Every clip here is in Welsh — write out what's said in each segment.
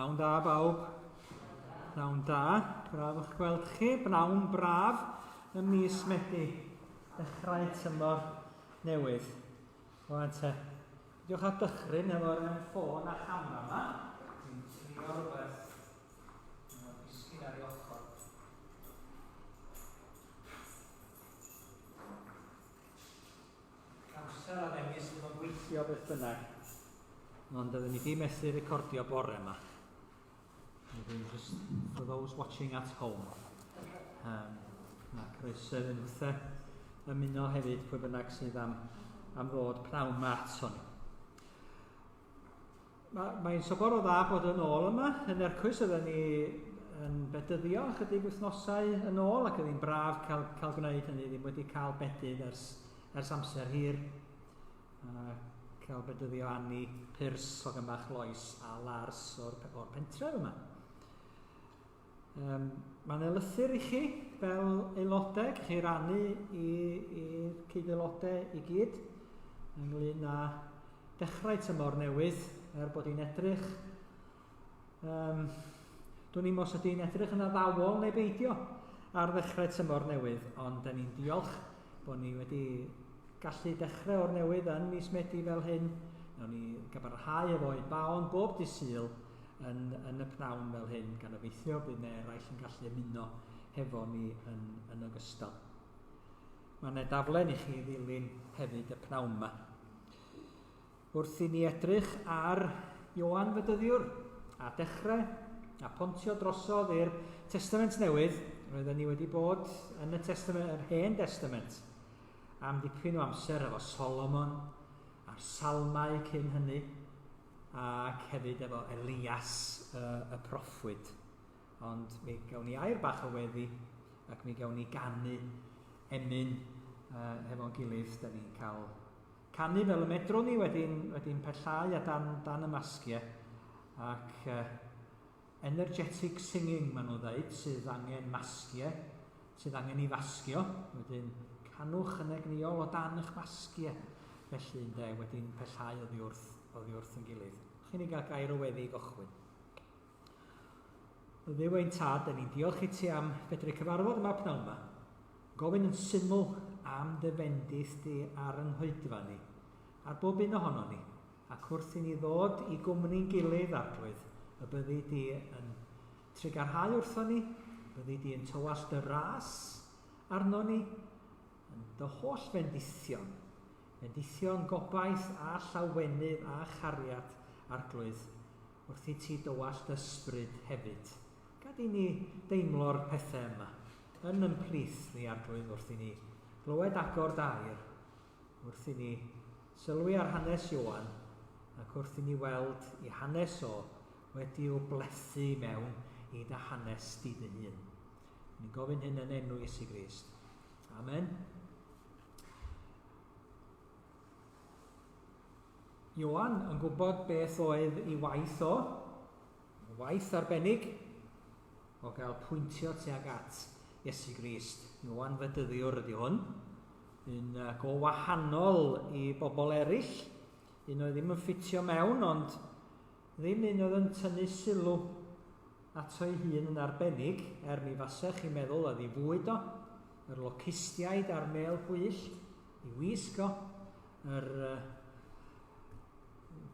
Pnawn da bawb. Pnawn da. Braf o'ch gweld chi. Pnawn braf ym mis Medi. Dechrau tymor newydd. Rwan te. Diolch a dychryn efo'r ffôn a chamera yma. Dwi'n trio rhywbeth. Mae'n disgyn ar ei ochr. Amser a ddengys ddim yn gweithio beth bynnag. Ond oedden ni di methu recordio bore yma. Wedyn, just for those watching at home. Um, mae croeso iddyn nhwthe ymuno hefyd pwy bynnag sydd am, am ddod pnawn ma ato ni. Mae'n mae sobor o dda bod yn ôl yma. Yn Ercwys oedden ni yn bedyddio ychydig wythnosau yn ôl ac oedd hi'n braf cael, cael gwneud hynny. Ddim wedi cael bedydd ers, ers amser hir. A cael bedyddio Annie Pyrs o Gymach Lois a Lars o'r, or pentref yma. Um, Mae'n elythyr i chi fel aelodau, chi rannu i'r cyd-aelodau i gyd ynglyn â dechrau tymor newydd, er bod hi'n edrych... Um, Dwi'n i'm os ydy'n edrych yn addawol neu beidio ar ddechrau tymor newydd, ond da ni'n diolch bod ni wedi gallu dechrau o'r newydd yn mis Medi fel hyn. Nawn ni gabarhau efo oed baon bob dydd Sul yn, yn y pnawn fel hyn, gan obeithio bydd yna eraill yn gallu ymuno hefo ni yn, yn ogystal. Mae yna daflen i chi ddilyn hefyd y pnawn yma. Wrth i ni edrych ar Ioan Fedyddiwr a dechrau a pontio drosodd i'r Testament Newydd, roedden ni wedi bod yn y Testament, yr Hen Testament am dipyn o amser efo Solomon a'r Salmau cyn hynny ac hefyd efo Elias y, y proffwyd. Ond mi gawn ni air bach o weddi ac mi gawn ni ganu emyn uh, hefo'n gilydd. Da ni'n cael Canu fel y medrwn ni wedi'n wedi pellhau a dan, dan y masgiau ac uh, energetic singing maen nhw'n dweud sydd angen masgiau, sydd angen i fasgio. Wedyn canwch yn egnïol o dan eich masgiau. Felly ynde, wedi'n pellhau oddi wrth, oddi wrth yn gilydd. Chi'n ei gael gair o weddi i gychwyn. Dduw ein tad, da ni'n diolch i ti am fedru cyfarfod yma pnawn yma. Gofyn yn syml am dy fendith di ar yng nghoedfa ni, ar bob un ohono ni, ac wrth i ni ddod i gwmni'n gilydd, Arglwydd, y byddi di yn trugarhau wrtho ni, y byddi di yn tywallt dy ras arno ni, yn dy holl fendithion, fendithion gobaith a llawenydd a chariad, Arglwydd, wrth i ti dywallt ysbryd hefyd. Gad i ni deimlo'r pethau yma yn yn plith ni, Arglwydd, wrth i ni glywed agor d'air, wrth i ni sylwi ar hanes Ioan, ac wrth i ni weld i hanes o wedi'w blethu i mewn i dy hanes di dy hun. Ni'n gofyn hyn yn enw Iesu Grist. Amen. Ioan yn gwybod beth oedd ei waith o, waith arbennig o gael pwyntio tuag at Iesu Grist. Ioan Fedyddiwr ydy hwn, un go wahanol i bobl eraill, un oedd ddim yn ffitio mewn, ond ddim un oedd yn tynnu sylw ato ei hun yn arbennig, er mi fasech chi'n meddwl oedd ei fwyd o, yr locustiaid a'r mêl gwyllt, i wisg o, yr uh,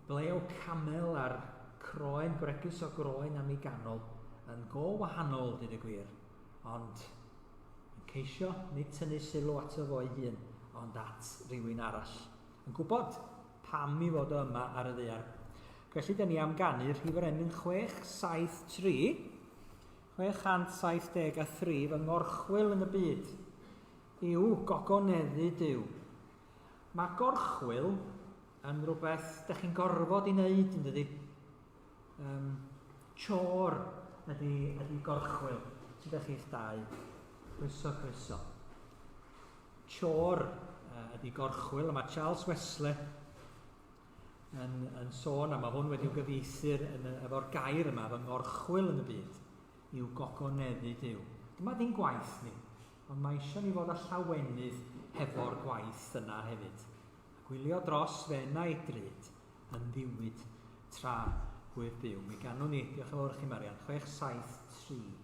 blew camel a'r croen gwregys o groen am ei ganol yn go wahanol, dweud y gwir, ond yn ceisio nid tynnu sylw ato fo ei hun, ond at rywun arall. Yn gwybod pam i fod o yma ar y ddaear. Felly, da ni am ganu rhif yr emyn 673, 673, fy ngorchwyl yn y byd, yw gogoneddu Duw. Mae gorchwyl yn rhywbeth da chi'n gorfod i wneud, yn dydy? Um, chore ydy, ydy gorchwyl. Sut ydych chi'ch dau? Croeso, croeso. Chore uh, ydy gorchwyl, a mae Charles Wesley yn, yn sôn, a mae hwn wedi'w gyfieithu'r efo'r gair yma, fy ngorchwyl yn y byd, yw gogoneddu Duw. Dyma di'n gwaith ni. Ond mae eisiau ni fod â llawenydd hefo'r gwaith yna hefyd. A gwylio dros fe enaid drud yn ddiwyd tra Hwyr Byw. Mi ganwn ni, diolch yn fawr i chi Marian, 6, 7, 3.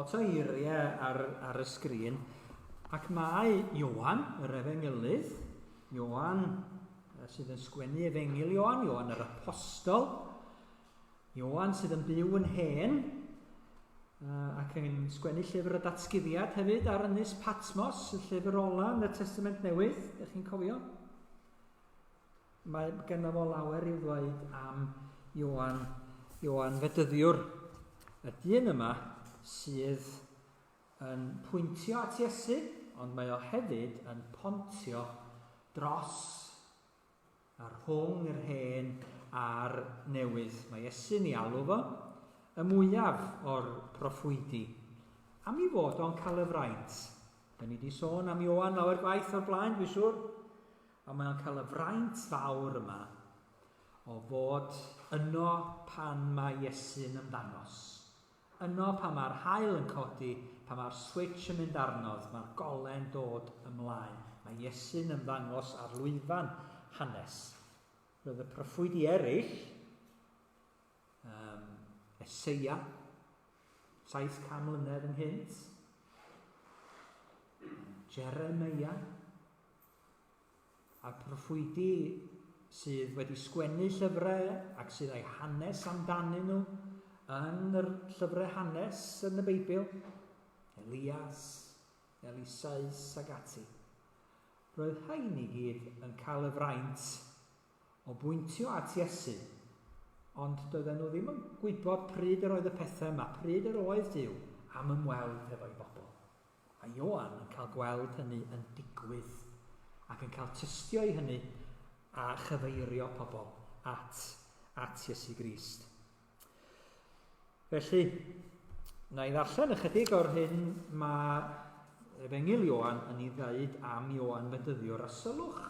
Lot o eiriau ar, ar y sgrin. Ac mae Ioan, yr efengylydd, Ioan sydd yn sgwennu efengyl Ioan, Ioan yr apostol, Ioan sydd yn byw yn hen, ac yn sgwennu llyfr y datguddiad hefyd ar ynys Patmos, y llyfr ola yn y Testament Newydd, ydych chi'n cofio? Mae gennym fo lawer i'w ddweud am Ioan, Ioan Fedyddiwr, y dyn yma sydd yn pwyntio at Iesu, ond mae o hefyd yn pontio dros a rhwng yr hen a'r newydd. Mae Iesu'n ei alw fo y mwyaf o'r proffwydi. Am ei fod o'n cael y fraint. Da ni wedi sôn am Ioan lawer gwaith o'r blaen, dwi'n siŵr. Ond mae o'n cael y fraint fawr yma o fod yno pan mae Iesu'n ymddangos. Yno pan mae'r haul yn codi, pan mae'r switsh yn mynd arnodd, mae'r gole'n dod ymlaen. Mae Iesu'n ymddangos ar lwyfan hanes. Roedd y proffwydi eraill, um, Eseia, 700 mlynedd ynghynt, Jeremeia, A'r proffwydi sydd wedi sgwennu llyfrau ac sydd â'i hanes amdanyn nhw yn yr llyfrau hanes yn y Beibl, Elias, Elisaeus ac ati. Roedd rhain i gyd yn cael y fraint o bwyntio at Iesu, ond doedden nhw ddim yn gwybod pryd yr oedd y pethau yma, pryd yr oedd Duw am ymweld hefo'i bobl. A Ioan yn cael gweld hynny yn digwydd, ac yn cael tystio i hynny a chyfeirio pobl at, at Iesu Grist. Felly, na i ddarllen ychydig o'r hyn mae Efengyl Ioan yn ei ddeud am Ioan Fedyddiwr, a sylwch,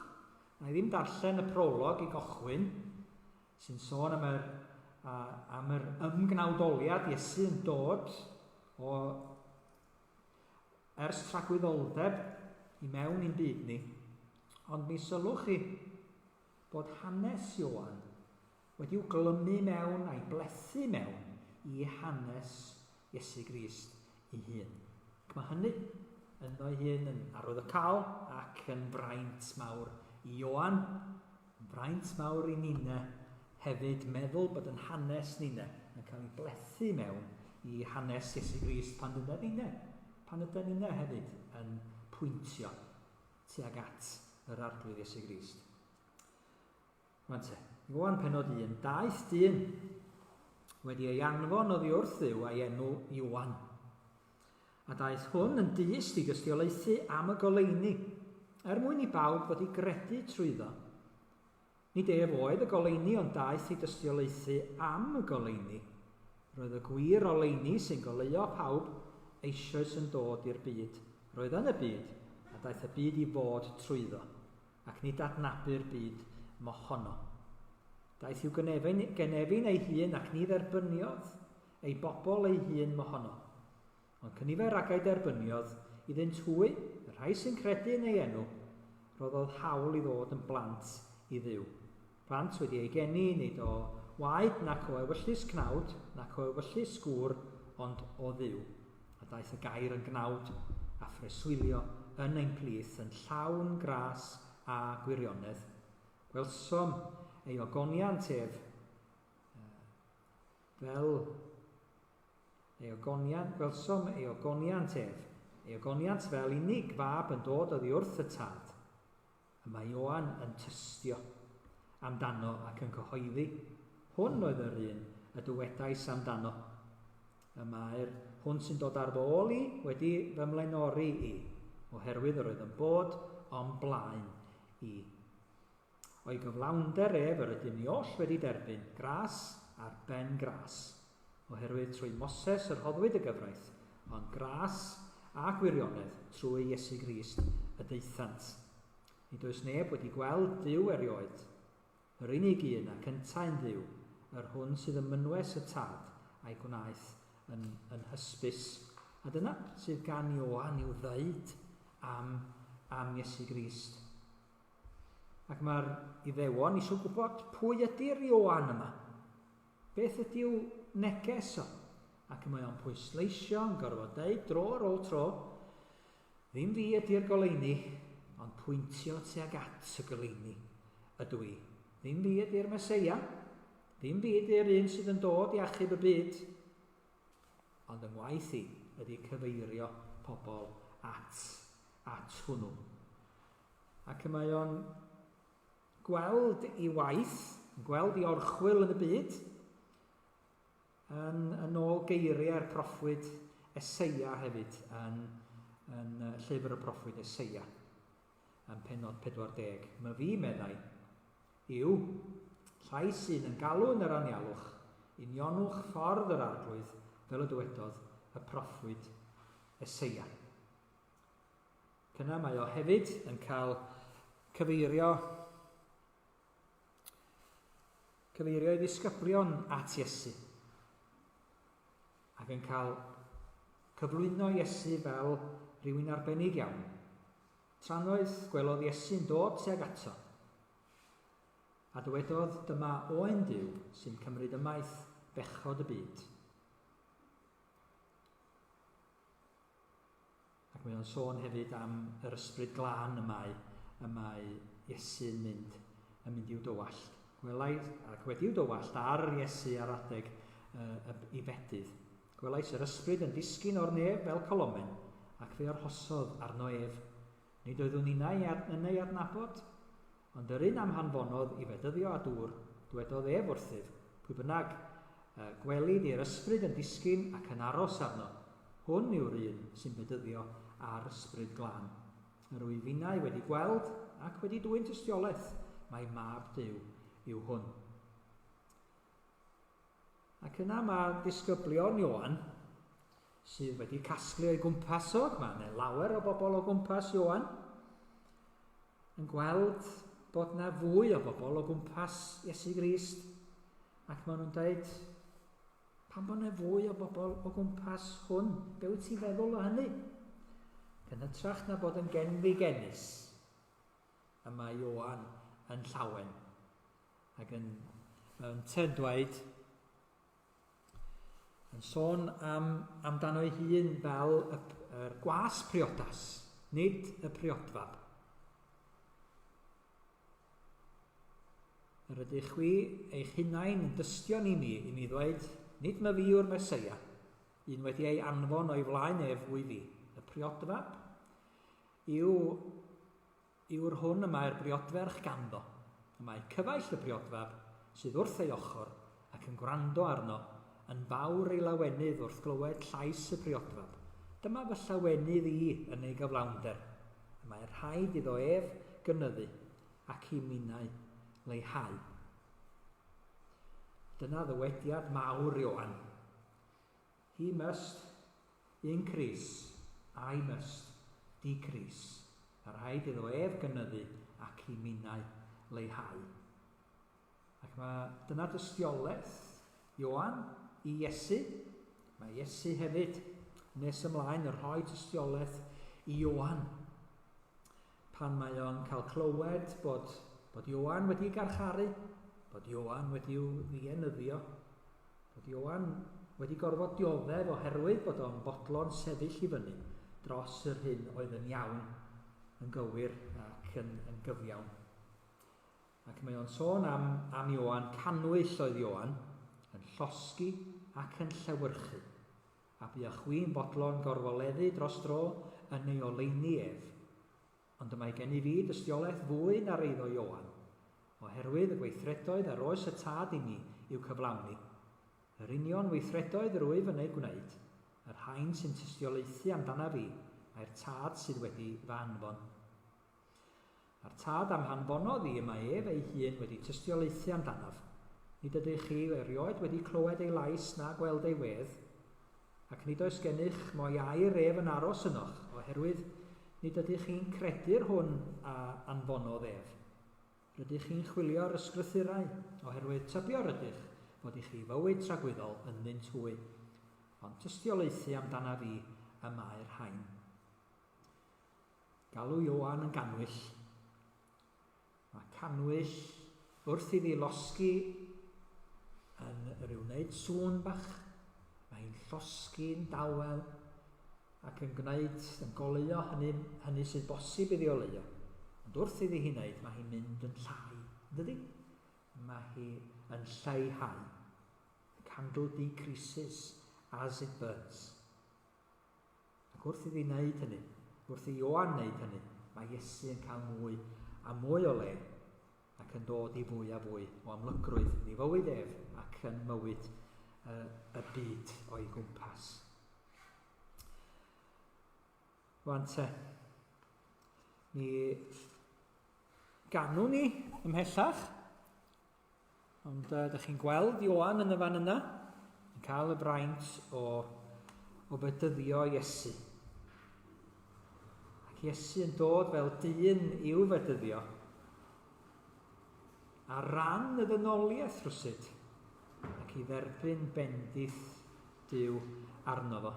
na i ddim darllen y prolog i gochwyn, sy'n sôn am yr, am yr ymgnawdoliad Iesu yn dod o ers tragwyddoldeb i mewn i'n byd ni, ond mi sylwch chi bod hanes Ioan wedi'w glymu mewn a'i blethu mewn i hanes Iesu Grist ei hun. Ac mae hynny ynddo'i hun yn arwyddocaol ac yn fraint mawr i Ioan, yn fraint mawr i ninne hefyd meddwl bod yn hanes ninne yn cael ei blethu mewn i hanes Iesu Grist pan dyna ninne, pan ydy ninne hefyd yn pwyntio tuag at yr Arglwydd Iesu Grist. Rwan te, Ioan penod 1, daeth dyn wedi ei anfon oddi wrth Dduw a'i enw Ioan. A daeth hwn yn dyst i dystiolaethu am y goleuni, er mwyn i bawb fod i gredu trwyddo. Nid ef oedd y goleuni, ond daeth i dystiolaethu am y goleuni. Roedd y gwir oleuni sy'n goleuo pawb eisoes yn dod i'r byd. Roedd yn y byd, a daeth y byd i fod trwyddo. ac nid adnabu'r byd mohono. Daeth i'w gynefin, genefin ei hun ac ni dderbyniodd ei bobl ei hun mohono. Ond cynifer ag ei derbyniodd iddynt hwy, y rhai sy'n credu yn ei enw, rhoddodd hawl i ddod yn blant i Dduw. Plant wedi eu geni nid o waed nac o ewyllys cnawd, nac o ewyllys gŵr, ond o Dduw. A daeth y gair yn gnawd a phreswylio yn ein plith yn llawn gras a gwirionedd. Gwelsom ei ogoniant ef fel ei ogoniant, gwelsom ei ogoniant ef, ei ogoniant fel unig fab yn dod oddi wrth y Tad. Y mae Ioan yn tystio amdano ac yn cyhoeddi, Hwn oedd yr un y dywedais amdano. Y mae'r hwn sy'n dod ar fy ôl i wedi fy mlaenori i, oherwydd yr oedd yn bod o'm blaen i. O'i gyflawnder ef yr ydym ni oll wedi derbyn gras ar ben gras, oherwydd trwy Moses yr rhoddwyd y gyfraith, ond gras a gwirionedd trwy Iesu Grist y daethant. Nid oes neb wedi gweld Duw erioed. Yr unig un ac yntau'n Dduw, yr hwn sydd ym mynwes y Tad a'i gwnaeth yn, yn hysbys. A dyna sydd gan Ioan i'w ddeud am, am Iesu Grist. Ac mae'r Iddewon eisiau gwybod pwy ydy'r Ioan yma. Beth ydy'w neges o? Ac mae o'n pwysleisio, yn gorfod deud dro ar ôl tro, ddim fi ydy'r goleuni, ond pwyntio tuag at y goleuni ydw i. Ddim fi ydy'r Meseia, ddim fi ydy'r un sydd yn dod i achub y byd, ond yng ngwaith i ydy cyfeirio pobl at, at hwnnw. Ac y mae o'n gweld i waith, yn gweld i orchwyl yn y byd, yn, yn ôl geiriau'r proffwyd Eseia hefyd, yn, yn llyfr y proffwyd Eseia, yn penod 40. Mae fi, meddai, yw llais un yn galw yn yr anialwch, unionwch ffordd yr arglwydd, fel y dywedodd y proffwyd Eseia. Ac yna mae o hefyd yn cael cyfeirio cyfeirio i ddisgyblion at Iesu ac yn cael cyflwyno Iesu fel rhywun arbennig iawn. Trannoeth gwelodd Iesu'n dod tuag ato a dywedodd dyma oen Duw sy'n cymryd ymaith bechod y byd. Ac mae o'n sôn hefyd am yr ysbryd glân y mae, y mae Iesu'n mynd, yn mynd i'w dywallt. Gwelais, ac wedi'w dywallt ar Iesu ar adeg uh, i fedydd. Gwelais yr ysbryd yn disgyn o'r nef fel colomen, ac fe arhosodd arno ef. Nid oeddwn innau yn ei adnabod, Ond yr un a'm hanfonodd i fedyddio â dŵr, dwedodd ef wrthyf, Pwy bynnag y gweli di'r Ysbryd yn disgyn ac yn aros arno, hwn yw'r un sy'n bedyddio â'r Ysbryd Glân. Yr wyf innau wedi gweld ac wedi dwyn tystiolaeth mai Mab Duw yw hwn. Ac yna mae disgyblion Ioan, sydd wedi casglu o'i gwmpas o, mae yna lawer o bobl o gwmpas Ioan, yn gweld bod na fwy o bobl o gwmpas Iesu Grist ac maen nhw'n dweud, pam bod na fwy o bobl o gwmpas hwn? Be wyt ti'n feddwl o hynny? Yn hytrach na bod yn genfigennus, y mae Ioan yn llawen ac yn, yn dweud, Yn sôn am, amdano ei hun fel y, yr gwas priodas, nid y priodfab. Yr ydych chwi eich hunain yn dystion i mi, i mi ddweud, nid myfi yw'r Meseia, un wedi ei anfon o'i flaen ef wyf fi, y priodfab, yw yw'r hwn y mae'r briodferch ganddo. Y mae cyfaill y briodfab, sydd wrth ei ochr, ac yn gwrando arno, yn fawr ei lawenydd wrth glywed llais y priodfab. Dyma fy llawenydd i yn ei gyflawnder. Y mae rhaid iddo ef gynyddu, ac i minnau leihau. Dyna ddywediad mawr Ioan. He must increase, I must decrease. A rhaid iddo ef gynyddu ac i minnau leihau. Ac mae dyna dystiolaeth Ioan i Iesu. Mae Iesu hefyd nes ymlaen yn rhoi tystiolaeth i Ioan. Pan mae o'n cael clywed bod, bod Ioan wedi garcharu, bod Ioan wedi'w ddienyddio, bod Ioan wedi gorfod dioddef oherwydd bod o'n fodlon sefyll i fyny dros yr hyn oedd yn iawn, yn gywir ac yn, yn gyfiawn. Ac mae o'n sôn am, am Ioan, cannwyll oedd Ioan, yn llosgi ac yn llewyrchu. A buoch chwi'n fodlon gorfoleddu dros dro yn ei oleuni ef. Ond y mae gennyf fi dystiolaeth fwy na'r eiddo Ioan, oherwydd y gweithredoedd a roes y Tad i mi i'w cyflawni. Yr union weithredoedd yr wyf yn eu gwneud, y rhain sy'n tystiolaethu amdanaf fi, mai'r Tad sydd wedi fy anfon. A'r Tad a'm hanfonodd i y mae ef ei hun wedi tystiolaethu amdanaf. Nid ydych chi erioed wedi clywed ei lais na gweld ei wedd, ac nid oes gennych mo'i air ef yn aros ynoch, oherwydd nid ydych chi'n credu'r hwn a anfonodd ef. Rydych chi'n chwilio'r ysgrythurau, oherwydd tybio rydych fod i chi fywyd tragwyddol ynddynt hwy. Ond tystiolaethu amdanaf fi y mae'r rhain. Galw Ioan yn gannwyll. Mae cannwyll wrth iddi losgi yn rhyw wneud sŵn bach. Mae hi'n llosgi'n dawel ac yn gwneud, yn goleuo hynny, hynny sydd bosib iddi oleuo. Ond wrth iddi hi wneud, mae hi'n mynd yn llai, yn dydi? Mae hi yn lleihau. The candle decreases as it burns. Ac wrth iddi wneud hynny, wrth i Ioan wneud hynny, mae Iesu yn cael mwy a mwy o le ac yn dod i fwy a fwy o amlygrwydd yn ei fywyd ef ac yn mywyd y, y byd o'i gwmpas. Rwan te, mi ganwn ni ymhellach. Ond uh, ydych chi'n gweld Ioan yn y fan yna, yn cael y braint o, o fedyddio Iesu. Ac Iesu yn dod fel dyn i'w fedyddio ar ran y ddynoliaeth rhywsut ac i dderbyn bendith Duw arno fo.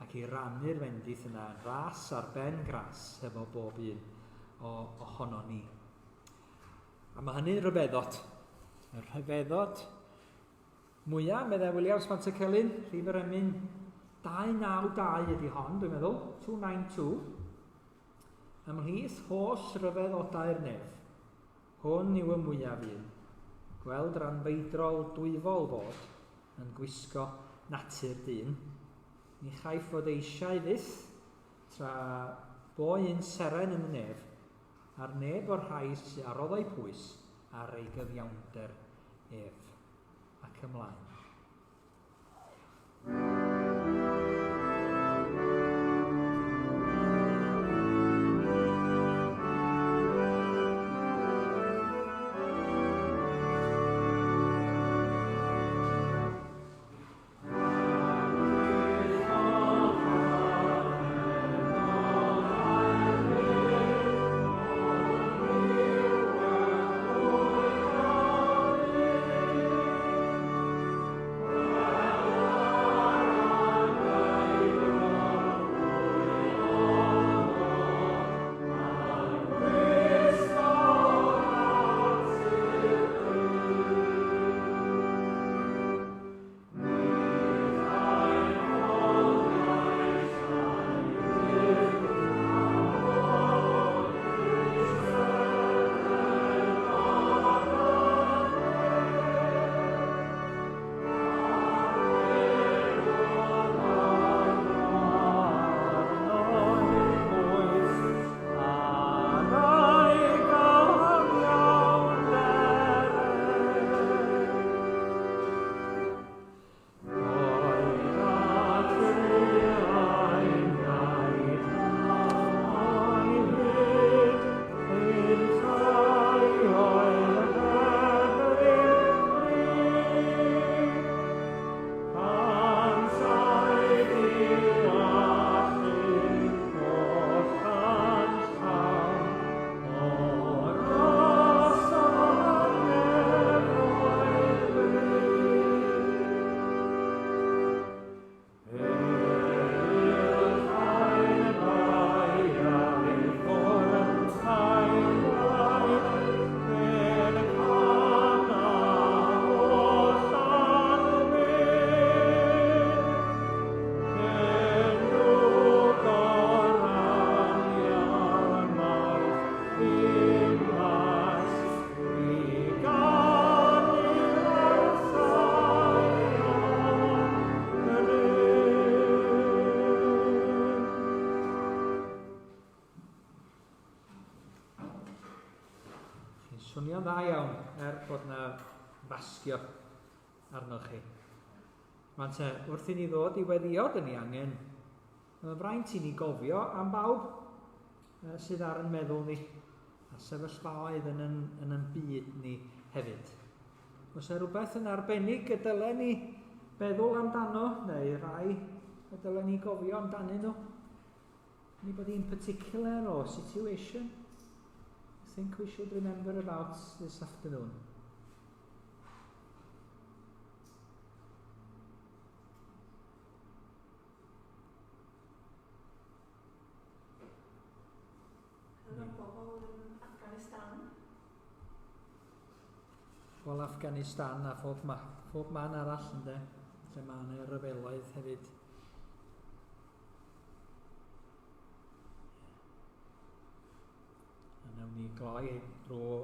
Ac i rannu'r fendith yna yn ras ar ben gras hefo bob un o ohono ni. A mae hynny'n rhyfeddod. Y rhyfeddod mwyaf, meddai Williams Pantycelyn, rhif yr emyn 292 ydy hon, dwi'n meddwl, 292. Ymhlith holl ryfeddodau'r nef, hwn yw y mwyaf un, gweld ranfeidrol dwyfol fod yn gwisgo natur dyn. Ni chaiff fod eisiau fyth, tra bo un seren yn y nef, a'r neb o'r rhai sy a roddai pwys ar ei gyfiawnder ef. Ac ymlaen. swnio'n dda iawn, er bod na fasgio arnoch chi. Rwan te, wrth i ni ddod i weddio, dyn ni angen, mae'n fraint i ni gofio am bawb sydd ar yn meddwl ni, a sefyllfaoedd yn yn, yn yn byd ni hefyd. Os yna rhywbeth yn arbennig y dylen ni feddwl amdano, neu rai y dylen ni gofio amdanyn nhw, Anybody in particular or situation you think we should remember about this afternoon? Bobl yn Afghanistan. Bobl Afghanistan a phob, ma, phob man arall ynde, lle mae yna ryfeloedd hefyd. A nawn ni gloi drwy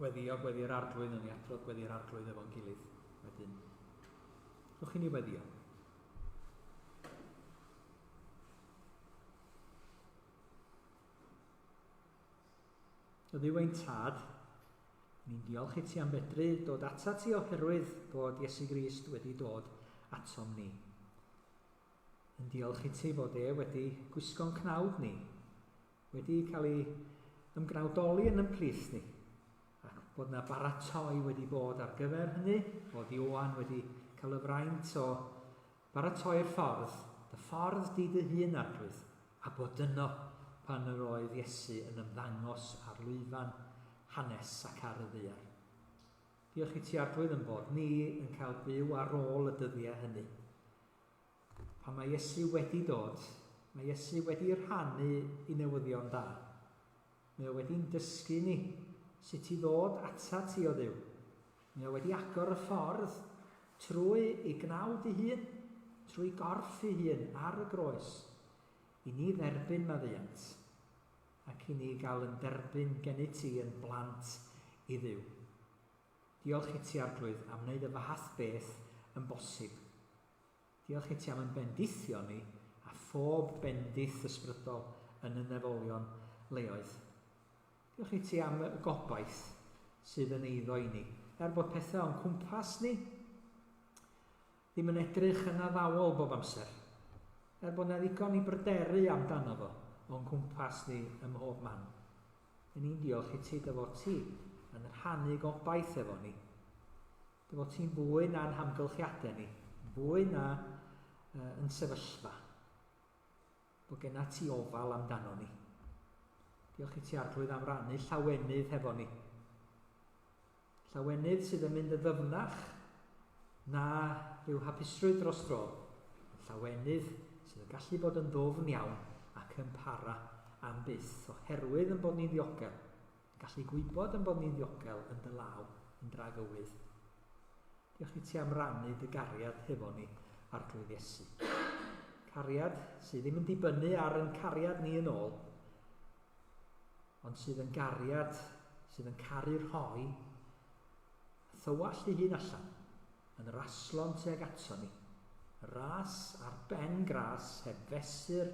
weddio gweddi'r arglwydd, nawn ni adrodd gweddi'r arglwydd efo'n gilydd wedyn. Rwch i ni weddio. O Dduw ein tad, ni'n diolch i ti am fedru dod atat ti oherwydd bod Iesu Grist wedi dod atom ni. Yn diolch i ti fod e wedi gwisgo'n cnawd ni, wedi cael ei ymgnawdoli yn ymplith ni, ac bod na baratoi wedi bod ar gyfer hynny, bod Ioan wedi cael y fraint o baratoi'r ffordd, dy ffordd di dy hun, Arglwydd, a bod yno pan yr oedd Iesu yn ymddangos ar lwyfan hanes ac ar y ddaear. Diolch i ti, Arglwydd, yn bod ni yn cael byw ar ôl y dyddiau hynny. Pan mae Iesu wedi dod, mae Iesu wedi rhannu i newyddion da. Mae o wedi'n dysgu ni sut i ddod atat ti o Dduw. Mae o wedi agor y ffordd trwy ei gnawd ei hun, trwy gorff ei hun ar y groes, i ni dderbyn maddeuant, ac i ni gael yn derbyn gennyt ti yn blant i Dduw. Diolch i ti, Arglwydd, am wneud y fath beth yn bosib. Diolch i ti am yn bendithio ni a phob bendith ysbrydol yn y nefolion leoedd. Diolch i ti am y gobaith sydd yn eiddo i ni. Er bod pethau o'n cwmpas ni ddim yn edrych yn addawol bob amser. Er bod na ddigon i bryderu amdano fo o'n cwmpas ni ym mhob man. Yn ni'n diolch i ti dy fod ti yn rhannu gobaith efo ni. Dy fod ti'n fwy na'n hamgylchiadau ni, fwy na uh, yn sefyllfa. Bod genna ti ofal amdano ni. Diolch i ti Arglwydd am rannu llawenydd hefo ni. Llawenydd sydd yn mynd yn ddyfnach na rhyw hapusrwydd dros dro. Llawenydd sydd yn gallu bod yn ddwfn iawn ac yn para am byth oherwydd yn bod ni'n ddiogel. Gallu gwybod yn bod ni'n ddiogel yn dy law, yn dragywydd. Diolch i ti am rannu dy gariad hefo ni, Arglwydd Iesu. Cariad sydd ddim yn dibynnu ar yn cariad ni yn ôl, ond sydd yn gariad sydd yn caru rhoi a thywallt ei hun allan, yn raslon tuag ato ni. Ras ar ben gras heb fesur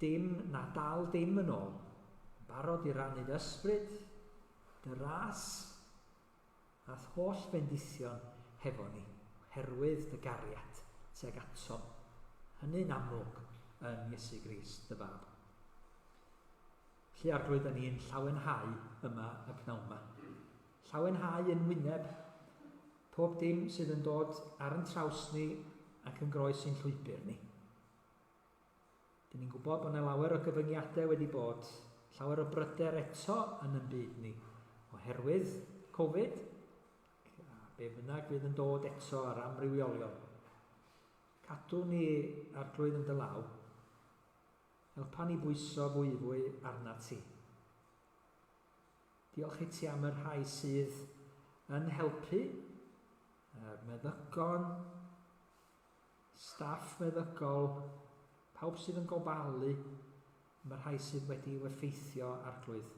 dim na dal dim yn ôl, yn barod i rannu dy ysbryd, dy ras, a'th holl fendithion hefo ni, oherwydd dy gariad tuag atom. Hynny'n amlwg yn Iesu Grist, dy Fab. Felly, Arglwydd, da ni'n llawenhau yma y pnawn yma. Llawenhau yn wyneb pob dim sydd yn dod ar yn traws ni ac yn groes i'n llwybr ni. Dyn ni'n gwybod bod yna lawer o gyfyngiadau wedi bod, llawer o bryder eto yn yn byd ni, oherwydd Covid, a be bynnag fydd yn dod eto ar amrywiolion. Cadw ni Arglwydd yn dy law, helpa ni bwyso fwyfwy arna ti. Diolch i ti am y rhai sydd yn helpu, y meddygon, staff meddygol, pawb sydd yn gofalu am y rhai sydd wedi i'w effeithio, Arglwydd.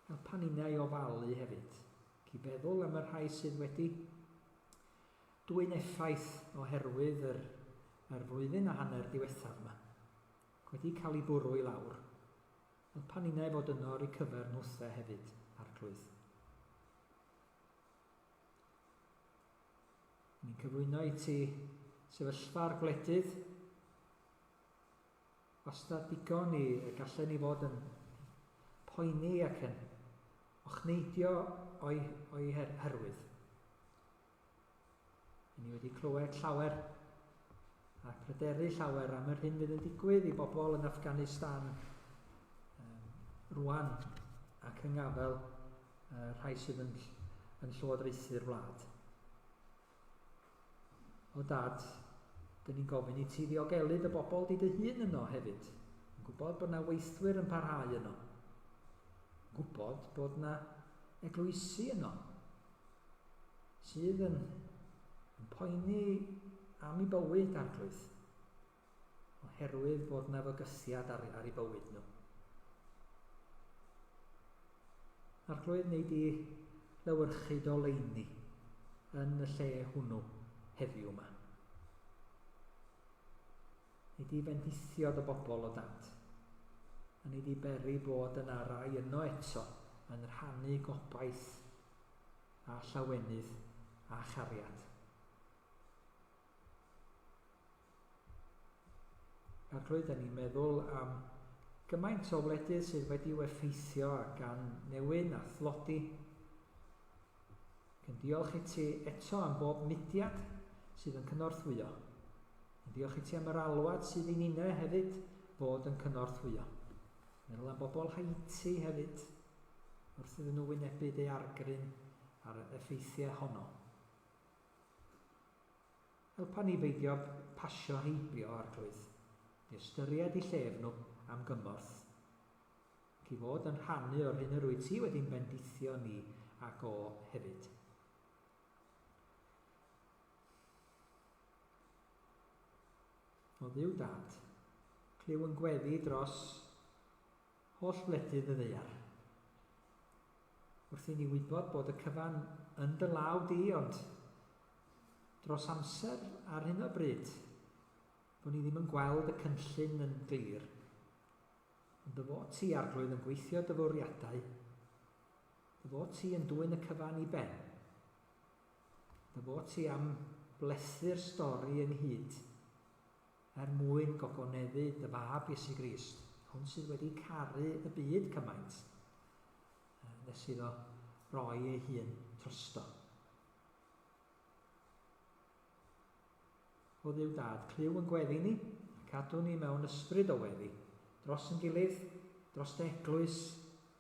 Helpa ninnau i ofalu hefyd, ac i feddwl am y rhai sydd wedi dwyn effaith oherwydd yr, yr flwyddyn a hanner diwethaf yma, ac wedi cael ei bwrw i lawr. Helpa ninnau fod yno ar eu cyfer nhwthe hefyd, Arglwydd. Ni'n cyflwyno i ti sefyllfa'r gwledydd wastad digon i y gallen ni fod yn poeni ac yn ochneidio o'i, o'i her, herwydd. Ni wedi clywed llawer a pryderu llawer am yr hyn fydd yn digwydd i bobl yn Afghanistan um, rwan ac yng ngafel uh, rhai sydd yn, yn llywodraethu'r wlad. O dad, dyn ni'n gofyn i ti ddiogelu dy bobl di dy hun yno hefyd. Yn gwybod bod yna weithwyr yn parhau yno. Yn gwybod bod yna eglwysi yno sydd yn, yn poeni am ei bywyd, arglwydd, oherwydd bod yna fygythiad ar, ar ei bywyd nhw. Arglwydd, neu di lewyrchu doleini yn y lle hwnnw heddiw yma. Neu di fendithio dy bobl o dad. A neu di beri bod yna rai yno eto yn rhannu gobaith a llawenydd a chariad. Arglwydd, da ni'n meddwl am gymaint o wledydd sydd wedi'w effeithio gan newyn a thlodi. Ac yn diolch i ti eto am bob mudiad sydd yn cynorthwyo. Yn diolch i ti am yr alwad sydd i ninne hefyd fod yn cynorthwyo. Meddwl am bobl Haiti hefyd, wrth iddyn nhw wynebu daeargryn a'r effeithiau honno. Helpa ni beidio pasio heibio, Arglwydd, i ystyried eu llef nhw am gymorth, ac i fod yn rhannu o'r hyn yr wyt ti wedi'n bendithio ni ag o hefyd. O Dduw Dad, clyw yn gweddi dros holl wledydd y ddaear. Wrth i ni wybod bod y cyfan yn dy law di, ond dros amser ar hyn o bryd, bod ni ddim yn gweld y cynllun yn glir. Ond dy fod ti, Arglwydd, yn gweithio dy fwriadau, dy fod ti yn dwyn y cyfan i ben, dy fod ti am blethu'r stori ynghyd, er mwyn gogoneddu dy Fab Iesu Grist, hwn sydd wedi caru y byd cymaint, nes iddo roi ei hun drosto. O Dduw Dad, clyw yn gweddi ni, a cadw ni mewn ysbryd o weddi, dros yn gilydd, dros dy eglwys,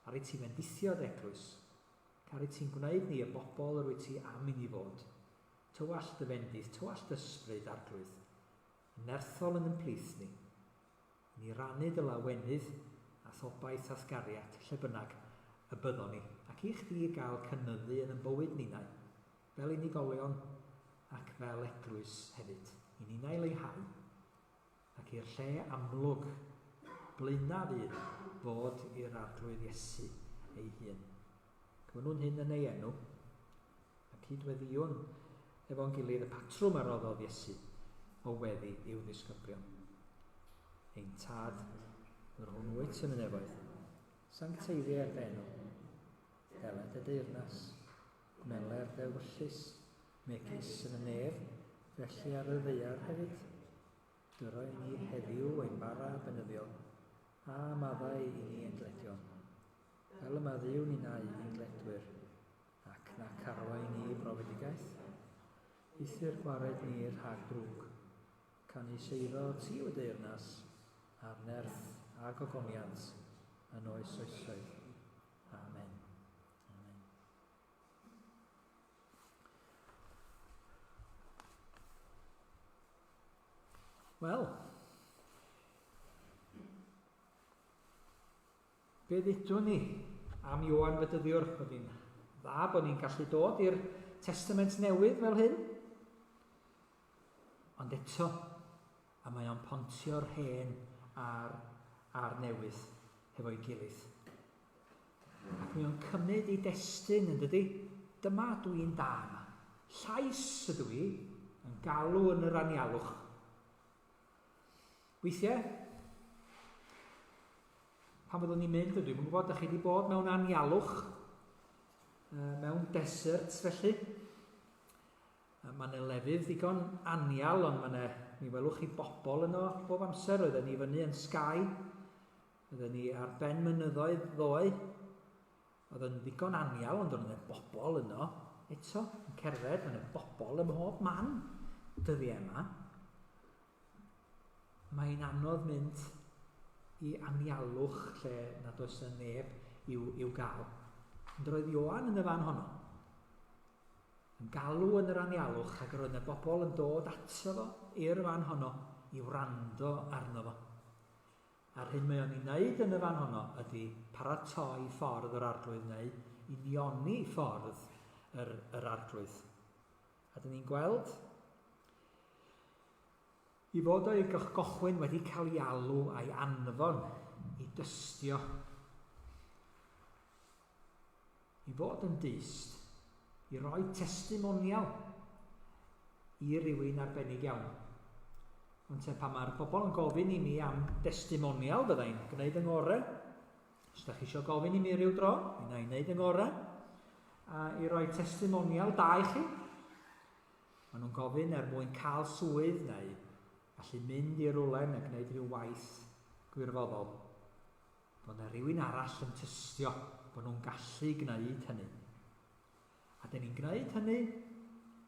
ar i ti fendithio dy eglwys, ac ar i ti'n gwneud ni y bobl yr wyt ti am i ni fod. Tywallt dy fendith, tywallt dy ysbryd, Arglwydd, yn nerthol yn yn plith ni, i ni rannu dy lawenydd a'th obaith a'th gariad, lle bynnag y byddon ni, ac i chdi gael cynyddu yn yn bywyd ninnau, fel unigolion ac fel eglwys hefyd, i ninnau leihau, ac i'r lle amlwg blaenaf un fod i'r Arglwydd Iesu ei hun. Gofynnwn hyn yn ei enw, a cyd-weddïwn efo'n gilydd y patrwm a roddodd Iesu o weddi i'w ddisgyblion. Ein Tad, yr hwn wyt yn y nefoedd, sancteiddier dy enw, deled dy deyrnas, gwneler dy ewyllys, megis yn y nef, felly ar y ddaear hefyd. Dyro i ni heddiw ein bara beunyddiol, a maddau i ni ein dyledion, fel y maddeuwn ninnau i'n dyledwyr, ac nac arwain ni i brofedigaeth. Eithr gwared ni rhag drwg. Canys eiddo ti yw y deyrnas, a'r nerth, a'r gogoniant, yn oes oesoedd. Amen. Amen. Wel, be ddudwn ni am Ioan Fedyddiwr? Bod hi'n dda bod ni'n gallu dod i'r Testament Newydd fel hyn. Ond eto, a mae o'n pontio'r hen a'r, a'r newydd hefo'i gilydd. Ac mae o'n cymryd ei destun, yn dydy? Dyma dwi'n da yma. Llais ydw i, yn galw yn yr anialwch. Weithiau, pan fyddwn ni'n mynd, dwi'n gwybod, da chi wedi bod mewn anialwch, mewn desert felly. Mae yna lefydd ddigon anial, ond mae yna, mi welwch chi bobl yno bob amser. Oedden ni fyny yn Sky, oedden ni ar ben mynyddoedd ddoe. Oedd yn ddigon anial, ond oedd yna bobl yno eto, yn cerdded, mae yna bobl ym mhob man dyddiau yma. Mae'n anodd mynd i anialwch lle nad oes yna neb i'w, i'w gael. Ond roedd Ioan yn y fan honno, yn galw yn yr anialwch ac roedd yna bobl yn dod ato fo i'r fan honno i wrando arno fo. A'r hyn mae o'n ei wneud yn y fan honno ydy paratoi ffordd yr arglwydd neu unioni ffordd yr, yr arglwydd. A dyn ni'n gweld i fod o'i gochwyn wedi cael ei alw a'i anfon i dystio i fod yn dyst, i roi testimonial i rywun arbennig iawn. Ond te pan mae'r bobl yn gofyn i mi am destimonial, byddai'n gwneud yng ngorau. Os da chi eisiau gofyn i mi ryw dro, mi wna i wneud yng ngorau. A i roi testimonial da i chi. Maen nhw'n gofyn er mwyn cael swydd neu allu mynd i rywle neu gwneud rhyw waith gwirfoddol. Bod 'na rywun arall yn tystio bod nhw'n gallu gwneud hynny. A dyn ni'n gwneud hynny,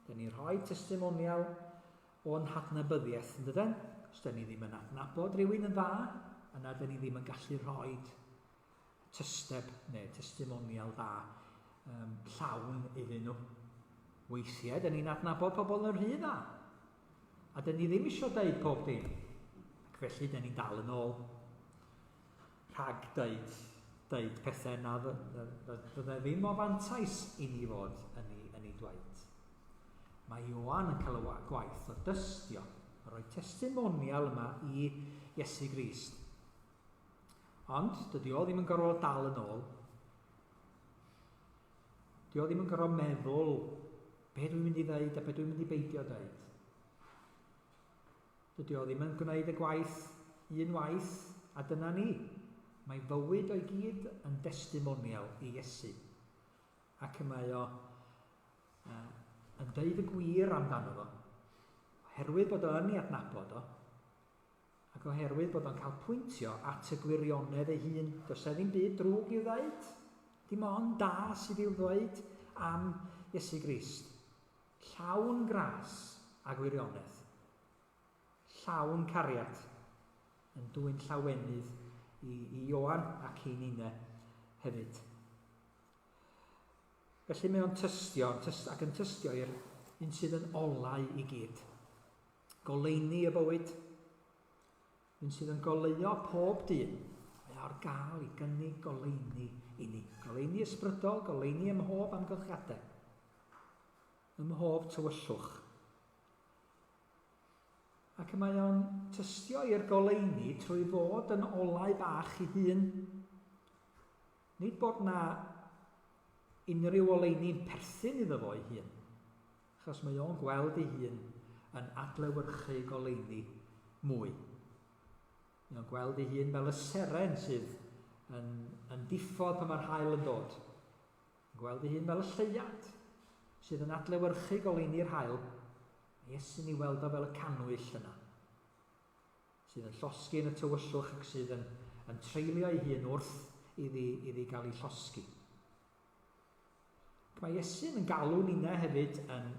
dyn ni'n rhoi testimonial o'n hadnabyddiaeth, yn dyden? Os dyn ni ddim yn adnabod rhywun yn dda, yna dyn ni ddim yn gallu rhoi tysteb neu testimonial dda um, llawn iddyn nhw. Weithiau, dyn ni'n adnabod pobl yn rhy dda. A dyn ni ddim eisiau deud pob dim. Ac felly, dyn ni'n dal yn ôl rhag deud, deud pethau na fydde ddim o fantais i ni fod yn ei, yn ei dweud. Mae Ioan yn cael y gwaith o dystio, o roi testimonial yma i Iesu Grist. Ond dydy o ddim yn gorfod dal yn ôl. Dydy o ddim yn gorfod meddwl be dwi'n mynd i ddeud a be dwi'n mynd i beidio dweud. Dydy o ddim yn gwneud y gwaith un waith a dyna ni. Mae fywyd o'i gyd yn destimonial i Iesu. Ac y mae o uh, yn deud y gwir amdano fo. Oherwydd bod o yn ei adnabod o, Ac oherwydd bod o'n cael pwyntio at y gwirionedd ei hun, does 'na ddim byd drwg i'w ddeud. Dim ond da sydd i'w ddweud am Iesu Grist. Llawn gras a gwirionedd. Llawn cariad. Yn dwyn llawenydd i, i Ioan ac i ninne hefyd. Felly mae o'n tystio, tyst, ac yn tystio i'r un sydd yn olau i gyd. Goleuni y bywyd, un sydd yn goleuo pob dyn, mae ar gael i gynnig goleuni i ni. Goleuni ysbrydol, goleuni ym mhob amgylchiadau, ym mhob tywyllwch. Ac y mae o'n tystio i'r goleuni trwy fod yn olau bach i hun. Nid bod na unrhyw oleuni'n perthyn iddo fo ei hun, achos mae o'n gweld ei hun yn adlewyrchu goleuni mwy. Mae o'n gweld ei hun fel y seren sydd yn, yn diffodd pan mae'r haul yn dod. Yn gweld ei hun fel y lleuad sydd yn adlewyrchu goleuni'r haul. Mae Iesu'n ei weld o fel y cannwyll yna, sydd yn llosgi yn y tywyllwch ac sydd yn, yn treulio ei hun wrth iddi, iddi gael ei llosgi. Ac mae Iesu'n yn galw ninna hefyd yn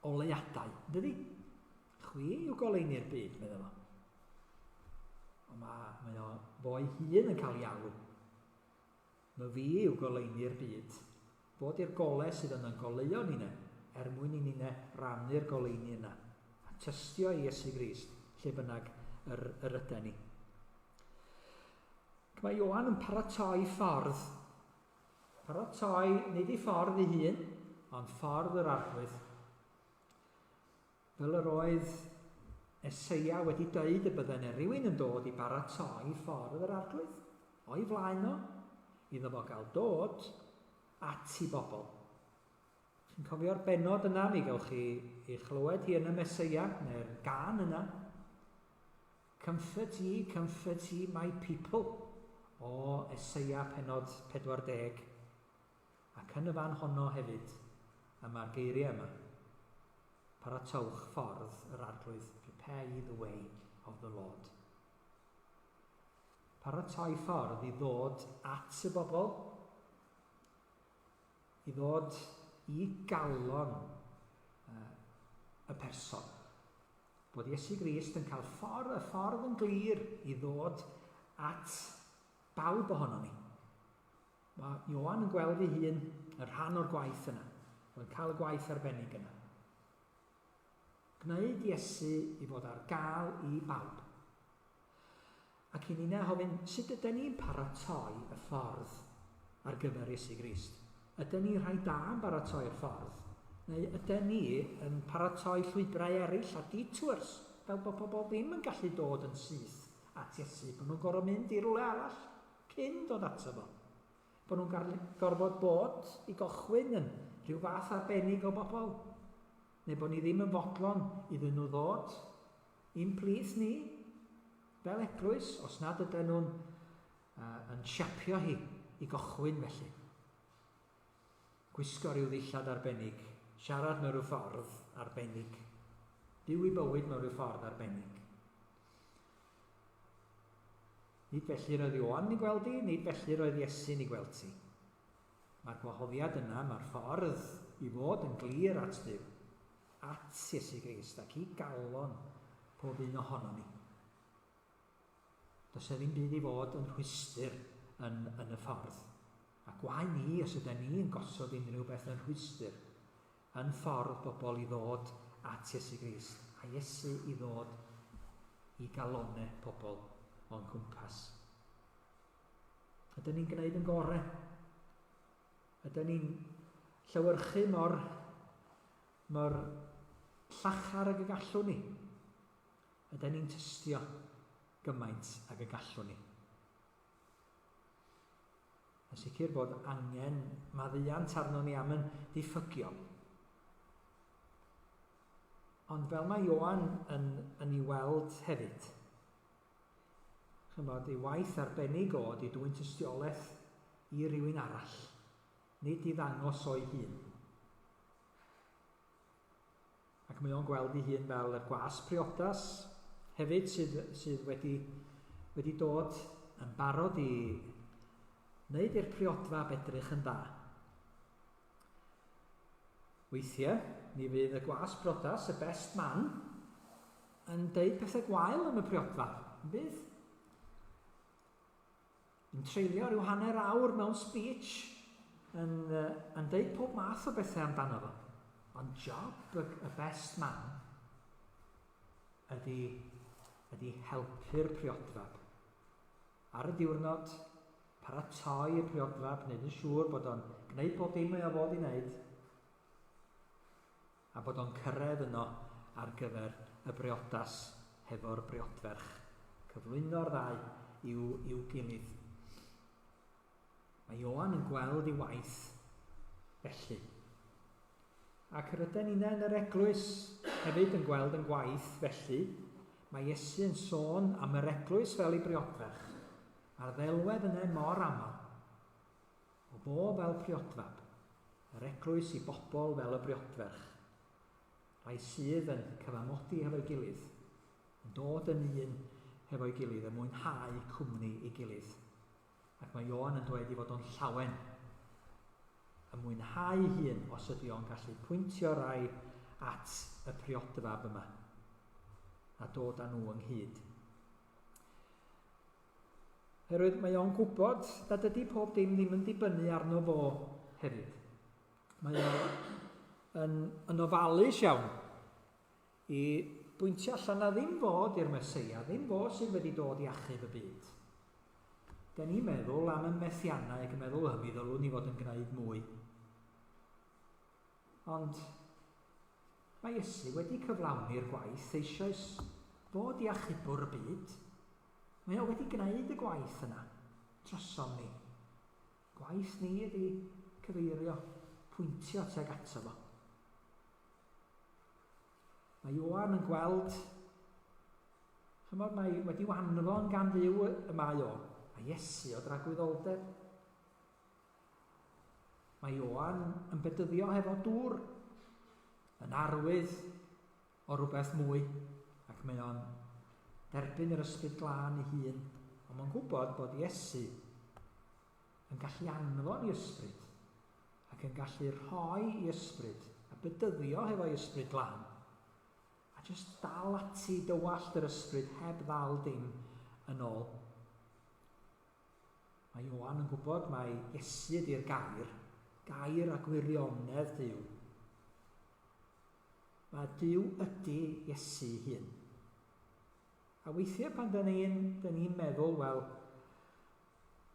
oleuadau, yn dydi? Chwi yw goleuni'r byd, meddai fo. Ond mae, mae o fo'i hun yn cael ei alw. Mae fi yw goleuni'r byd. Fod i'r gole sydd yna'n goleuo ninne, er mwyn i ninne rannu'r goleuni yna, a tystio i Iesu Grist, lle bynnag yr, yr yden ni. Ac mae Ioan yn paratoi ffordd. Paratoi nid ei ffordd ei hun, ond ffordd yr arglwydd. Fel yr oedd Eseia wedi dweud y bydde 'na rywun yn dod i baratoi ffordd yr Arglwydd o'i flaen o, iddo fo gael dod at i bobl. Chi'n cofio'r bennod yna, mi gewch chi ei chlywed hi yn y Meseia, neu'r gân yna. Comfort ye, comfort ye my people, o Eseia pennod 40. Ac yn y fan honno hefyd, y mae'r geiriau yma. Paratowch ffordd yr Arglwydd, prepare ye the way of the Lord. Paratoi ffordd i ddod at y bobl, i ddod i galon y person. Bod Iesu Grist yn cael ffordd, y ffordd yn glir i ddod at bawb ohono ni. Mae Ioan yn gweld ei hun yn rhan o'r gwaith yna. Mae'n cael y gwaith arbennig yna. Gwneud Iesu i fod ar gael i bawb. Ac i ninnau hofyn, sut ydyn ni'n paratoi y ffordd ar gyfer Iesu Grist? Ydyn ni rhai da yn baratoi'r ffordd? Neu ydyn ni yn paratoi llwybrau eraill a detours, fel bod pobl ddim yn gallu dod yn syth at Iesu, bod nhw'n gorfod mynd i rywle arall cyn dod ato fo? Bod nhw'n gorfod bod i gochwyn yn rhyw fath arbennig o bobl? Neu bod ni ddim yn fodlon iddyn nhw ddod i'n plith ni fel eglwys, os nad ydyn nhw'n yn siapio hi i gochwyn felly. Gwisgo rhyw ddillad arbennig, siarad mewn rhyw ffordd arbennig, byw i bywyd mewn rhyw ffordd arbennig. Nid felly roedd Ioan yn gweld i, nid felly roedd Iesu'n ei gweld ti. Mae'r gwahoddiad yna, mae'r ffordd i fod yn glir at Dduw, at Iesu Grist ac i galon pob un ohonon ni. Does e ddim byd i fod yn rhwystr yn, yn y ffordd. A gwae ni os ydyn ni yn gosod unrhyw beth yn rhwystr yn ffordd bobl i ddod at Iesu Grist, a Iesu i ddod i galonau pobl o'n cwmpas. Ydyn ni'n gwneud yn gorau? Ydyn ni'n llewyrchu mor, mor llachar ag y gallwn ni? Ydyn ni'n tystio gymaint ag y gallwn ni? Yn sicr bod angen maddeuant arnon ni am yn diffygion. Ond fel mae Ioan yn, yn ei weld hefyd, chymod, ei waith arbennig o ydy dwyn tystiolaeth i rywun arall, nid i ddangos o'i hun. Ac mae o'n gweld ei hun fel y gwas priodas hefyd sydd, sydd wedi, wedi dod yn barod i wneud i'r priodfab edrych yn dda. Weithiau, mi fydd y gwas priodas, y best man, yn deud pethau gwael am y priodfab, yn bydd? Yn treulio rhyw hanner awr mewn speech yn, uh, yn deud pob math o bethau amdano fo. Ond job y, y best man ydy, ydy helpu'r priodfab. Ar y diwrnod, paratoi y priodfab, wneud yn siŵr bod o'n gwneud pob dim mae o fod i wneud, a bod o'n cyrraedd yno ar gyfer y briodas hefo'r briodferch. Cyflwyno'r ddau i'w, i'w gilydd. Mae Ioan yn gweld ei waith felly. Ac rydyn ni'n yn yr eglwys hefyd yn gweld yn gwaith felly. Mae Iesu yn sôn am yr eglwys fel ei briodferch. Mae'r ddelwedd yna mor aml. O fo fel priodfab, yr eglwys i bobl fel y briodferch, rhai sydd yn cyfamodi hefo'i gilydd, yn dod yn un hefo'i gilydd, yn mwynhau cwmni ei gilydd. Ac mae Ioan yn dweud ei fod o'n llawen, yn mwynhau hun os ydy o'n gallu pwyntio rai at y priodfab yma a dod â nhw ynghyd. Herwydd mae o'n gwybod nad ydy pob dim ddim yn dibynnu arno fo hefyd. Mae o yn, yn ofalus iawn i bwyntio allan na ddim fo di'r Meseia, ddim fo sydd wedi dod i achub y byd. Da ni'n meddwl am y methiannau ac yn meddwl, mi ddylwn ni fod yn gwneud mwy. Ond mae Iesu wedi cyflawni'r gwaith eisoes fod i achubwr y byd. Mae o wedi gwneud y gwaith yna drosom ni. Gwaith ni ydy cyfeirio, pwyntio tuag ato fo. Mae Ioan yn gweld, chymod, mae wedi anfon gan Dduw y mae o, a Iesu o dragwyddoldeb. Mae Ioan yn bedyddio hefo dŵr, yn arwydd o rhywbeth mwy, ac mae o'n derbyn yr ysbryd glân ei hun, ond mae'n gwybod bod Iesu yn gallu anfon i ysbryd, ac yn gallu rhoi i ysbryd, a bedyddio hefo'i ysbryd glân, a jyst dal ati dywallt yr ysbryd heb ddal dim yn ôl. Mae Ioan yn gwybod mai Iesu ydy'r gair, gair a gwirionedd Duw. Mae Duw ydy Iesu hun. A weithiau pan da ni'n ni meddwl, wel,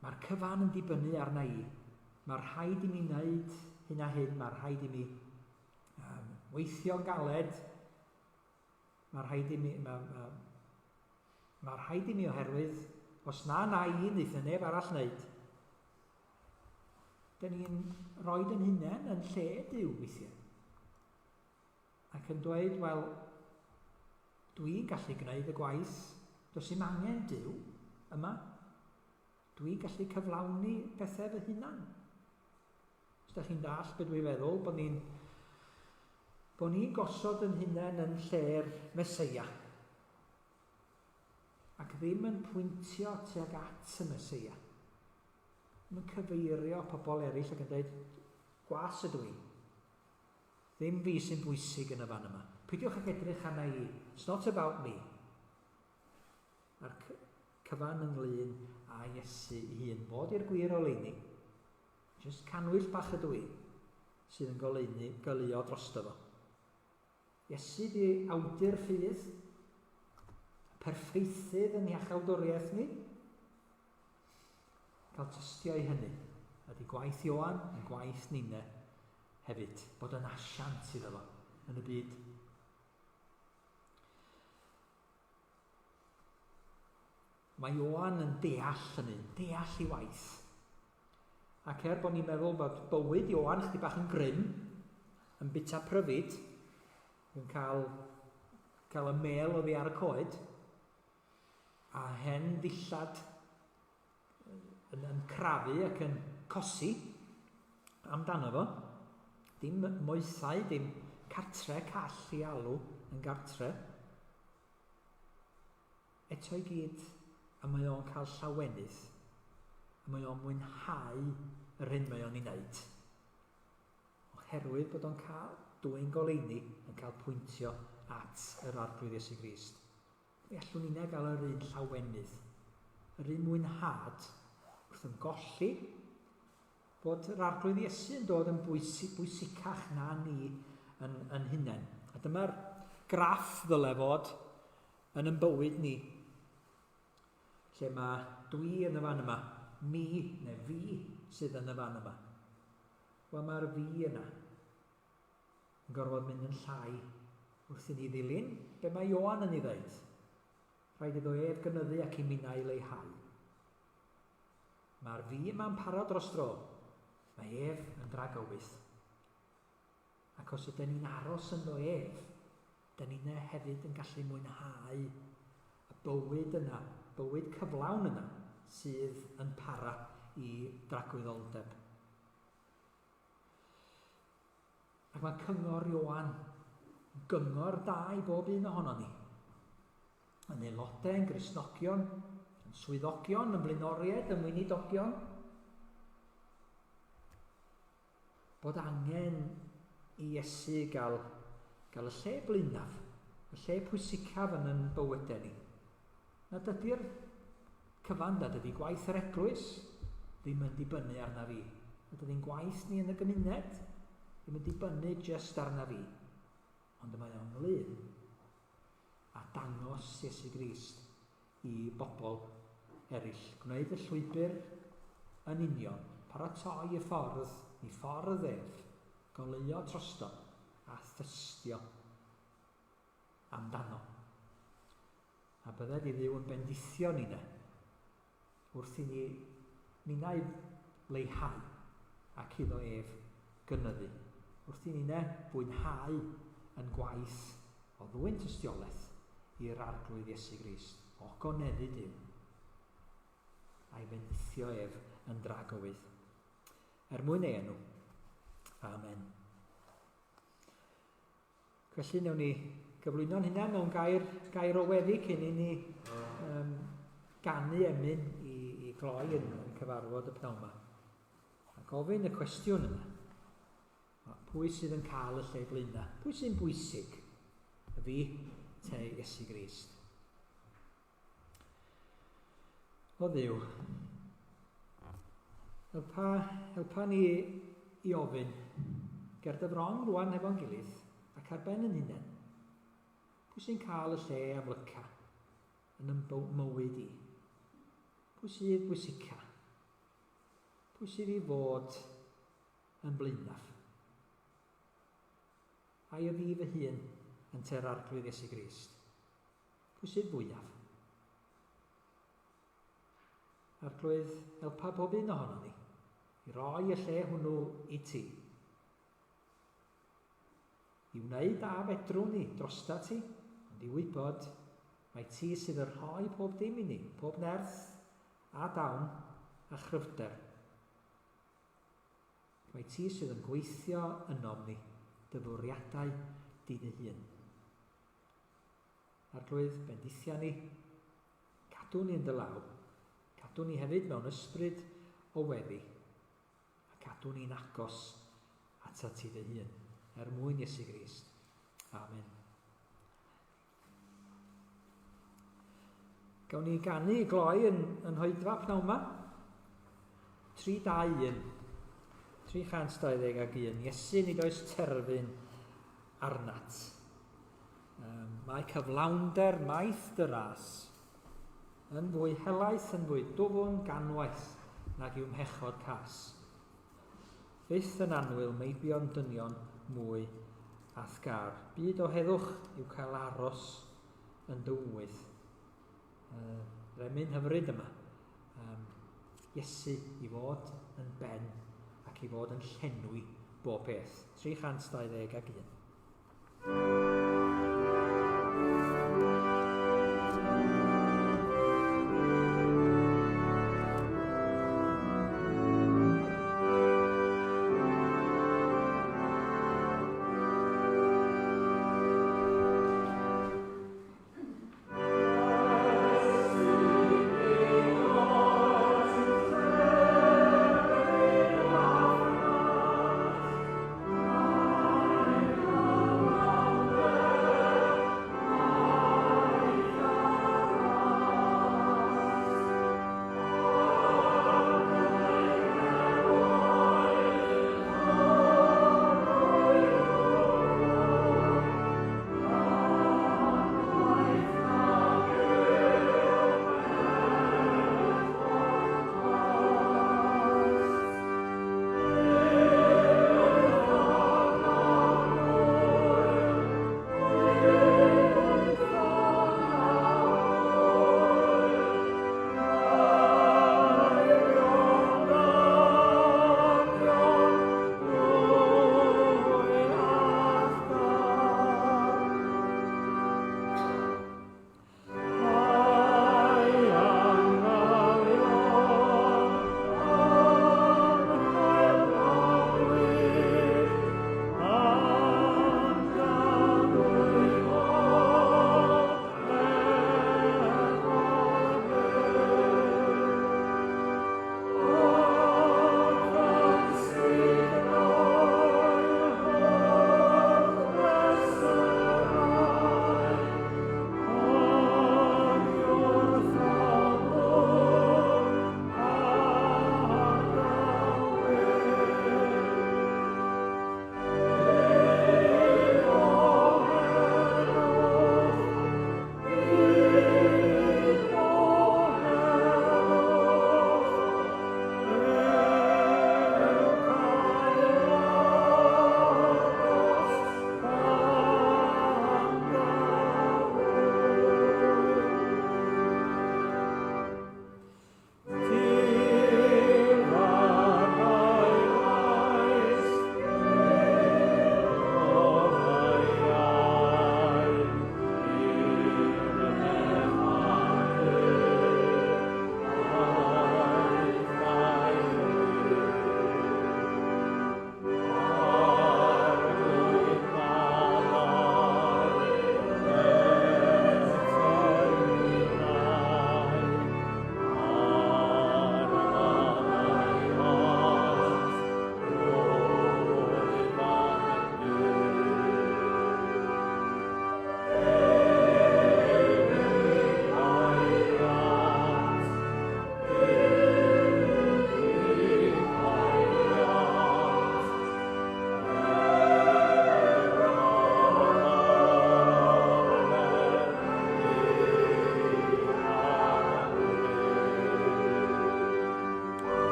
mae'r cyfan yn dibynnu arna i. Mae rhaid i mi wneud hyn a hyn, mae rhaid i mi weithio'n galed, mae rhaid i mi, mae, mae, mae rhaid i mi oherwydd, os na na i, wneith y neb arall wneud. Dyn ni'n rhoi yn hunain yn lle Duw weithiau. Ac yn dweud, wel, dwi'n gallu gwneud y gwaith, does dim angen Duw yma. Dwi'n gallu cyflawni pethau fy hunan. Os da chi'n dall beth dwi'n feddwl, bod ni'n bod ni'n gosod yn hunain yn lle'r Meseia. Ac ddim yn pwyntio tuag at y Meseia. Ddim yn cyfeirio pobl eraill ac yn dweud, gwas ydw i. Ddim fi sy'n bwysig yn y fan yma. Peidiwch ag edrych arna i. It's not about me. Mae'r cyfan ynglyn â Iesu ei hun. Fod i'r gwir oleuni. Jyst cannwyll bach ydw i sydd yn goleuni, goleuo drosto fo. Iesu di awdur ffydd, perffeithydd yn iachawdwriaeth ni. Cael tystio i hynny. Ydy gwaith Ioan yn gwaith ninne hefyd. Bod yn asiant iddo fo yn y byd. Mae Ioan yn deall hynny, deall ei waith. Ac er bod ni'n meddwl bod bywyd Ioan chdi bach yn grym, yn bita pryfid, yn cael, cael y mel oddi ar y coed, a hen ddillad yn, yn crafu ac yn cosi amdano fo. Dim moethau, dim cartre call i alw yn gartre. Eto i gyd, a mae o'n cael llawenydd, a mae o'n mwynhau yr hyn mae o'n ei wneud. Oherwydd bod o'n cael dwyn goleuni yn cael pwyntio at yr Arglwydd Iesu Grist. Mi allwn ninnau gael yr un llawenydd, yr un mwynhad wrth ymgolli bod yr Arglwydd Iesu yn dod yn bwysig, bwysicach na ni yn, yn hunain. A dyma'r graff ddyle fod yn yn bywyd ni, lle mae dwi yn y fan yma, mi neu fi sydd yn y fan yma. Wel, mae'r fi yna yn gorfod mynd yn llai wrth i ni ddilyn be mae Ioan yn ei ddeud. Rhaid iddo ef gynyddu ac i minnau leihau. Mae'r fi yma'n para dros dro. Mae ef yn dragywydd. Ac os ydyn ni'n aros ynddo ef, dyn ni'n hefyd yn gallu mwynhau y bywyd yna, bywyd cyflawn yna, sydd yn para i dragwyddoldeb. Ac mae cyngor Ioan gyngor da i bob un ohonon ni. Yn aelodau, yn Gristnogion, yn swyddogion, yn flaenoriaid, yn weinidogion. Bod angen i Iesu gael, gael y lle blaenaf, y lle pwysicaf yn yn bywydau ni. Na dydy'r cyfan, na dydy gwaith yr eglwys ddim yn dibynnu arna fi. Na dydy'n gwaith ni yn y gymuned ddim yn dibynnu jyst arna fi. Ond y mae o'n ynglyn a dangos Iesu Grist i bobl eraill. Gwneud y llwybr yn union, paratoi y ffordd, i ffordd ef, goleuo trosto a thystio amdano. A bydded i Dduw yn bendithio ninne wrth i ni ninnau leihau ac iddo ef gynyddu. Wrth i ninne fwynhau yn gwaith o ddwyn tystiolaeth i'r Arglwydd Iesu Grist, o goneddu Duw, a'i fendithio ef yn dragywydd. Er mwyn ei enw. Amen. Felly, newn ni gyflwyno'n hunain mewn gair, gair o weddi cyn i ni um, ganu emyn i, i gloi yn, yn cyfarfod y pnawn yma. A gofyn y cwestiwn yna. Pwy sydd yn cael y lle blaena? Pwy sy'n bwysig? Y fi, te Iesu Grist. O Dduw, helpa, helpa ni i ofyn ger dy fron rwan hefo'n gilydd ac ar ben yn hunain. Pwy sy'n cael y lle amlyca yn yn mywyd i? Pwy sydd bwysica? Pwy sydd i fod yn blaenaf? Ai y fi fy hun yn te'r Arglwydd Iesu Grist? Pwy sydd fwyaf? Arglwydd, helpa pob un ohono ni i roi y lle hwnnw i ti. I wneud a fedrwn ni drosta ti, ond i wybod mai ti sydd yn rhoi pob dim i ni, pob nerth a dawn a chryfder. Mai ti sydd yn gweithio ynom ni, dy fwriadau di dy hun. Arglwydd, bendithia ni, cadw ni yn dy law, cadw ni hefyd mewn ysbryd o weddi, a cadw ni'n agos atat ti dy hun, er mwyn Iesu Grist. Amen. Gawn ni ganu i gloi yn, yn hoedfa pnawn yma. 3, 2, 1. 321. Iesu, nid oes terfyn arnat. Um, mae cyflawnder maith dy ras yn fwy helaeth, yn fwy dwfwn ganwaith nag yw mhechod cas. Fyth yn annwyl meibion dynion mwy a'th gar. Byd o heddwch yw cael aros yn dy ŵydd. Uh, remyn hyfryd yma. Um, Iesu i fod yn ben ac i fod yn llenwi bob peth. 321.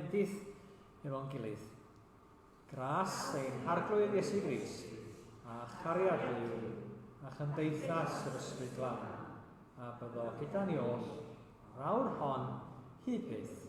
bendith efo'n gilydd. Gras ein Harglwydd Iesu Grist, a chariad Duw, a chymdeithas yr Ysbryd Glân, a byddo gyda ni oll, yr awr hon, hyd byth.